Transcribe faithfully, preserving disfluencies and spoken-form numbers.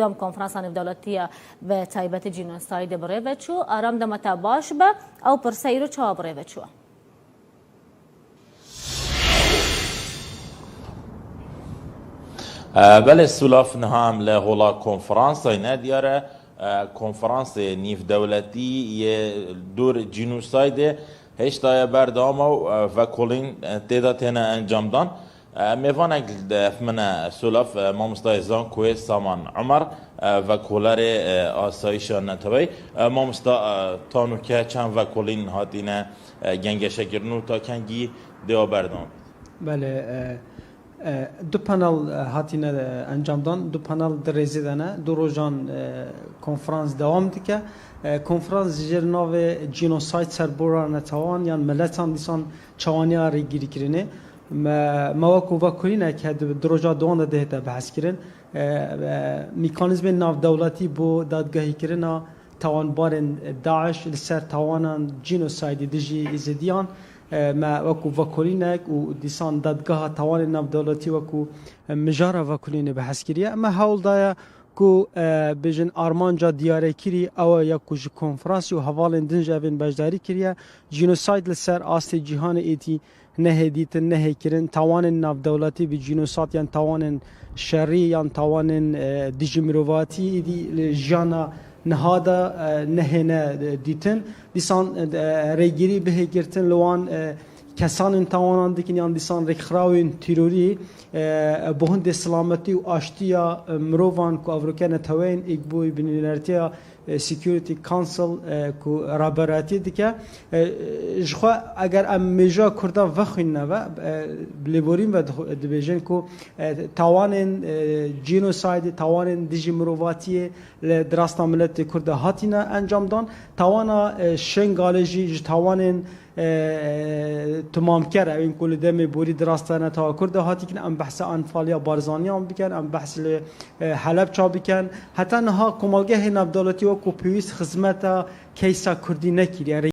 Dewam konferansa nêvdewletî ya bi taybetî cînosaydê bi rê ve çû. Aram, dema te baş be, ew pirse îro çawa bi rê ve çû? E, belê Sûlav, niha em li hola konferansayê ne, diyar e, e, konferansê nîvdewletî yê dûr cînosaydê hêşta ye berdewam û, e, vekolîn, e, tê de têne encamdan. E, mêvanek li def min e, Sûlav, e, mamostayê Zankoyê Saman Omer, e, vekolerê, e, asayîşa neteweyî. E, mamosta, e, ta nûke çend vekolîn hatîne, e, gengeşekirin û ta kengî dêwa berdewam bît? Belê, e, e, du panel, e, hatîne, e, encamdan. Du panel di rêzê de ne. Du rojan, e, konferans dewam dike. E, konferans ji navê Genocide, serbora netewan yan miletan dîsan çawaniya rêgirîkirinê. Me, me wekû vekolînek he di, di roja dewan de dihête behs kirin. E, e, mekanîzmên navdewletî bo dadgehîkirina tawanbarên DAIŞ li ser tawanan cînosaydê dijî Êzidiyan, e, me wekû vekolînek û dîsan dadgeha tawanên navdewletî wekû, e, mijara vekolînê behs kiriye. Me hewl daye ku, e, bêjin armanca diyarêkirî ew e ya ku ji konferansê û hevalên din jî evên beşdarî kiriye. Cînosayd li ser astê cîhanê êdî nehê dîtin, nehê kirin. Tawanên navdewletî bi cînosat yan tawanên şerî yan tawanên, e, dijî mirovatî êdî li jiyana niha de, e, nehêne, e, dîtin. Dîsan, e, rêgirî bihê girtin li wan, e, kesanên tawanan dikin yan dîsan rêkxirawên terorî, e, bi hundê silametî û aştiya, e, mirovan ku evroke neteweyên êkbûyî binûnertiya, e, Security Council, e, ku raberatiyê dike. E, ji xwe eger em mêja Kurda vexwînine ve, e, lêborîn ve dixwe-, dibêjin ku, e, tawanên, e, genocide, tawanên dijî mirovatiyê li dirasta miletê Kurd de hatine encamdan. Tawana, e, Şengalê jî ji tawanên, e, e, timamker, ew ên ku li demê borî dirasta netewa Kurd de hatî kirin. Em behsa Enfaliya Barzaniyan bikin, em behs li, e, Helebça bikin. Heta niha komelgehê navdewletî wekû pêwîst xizmeta keysa Kurdî nekiriye.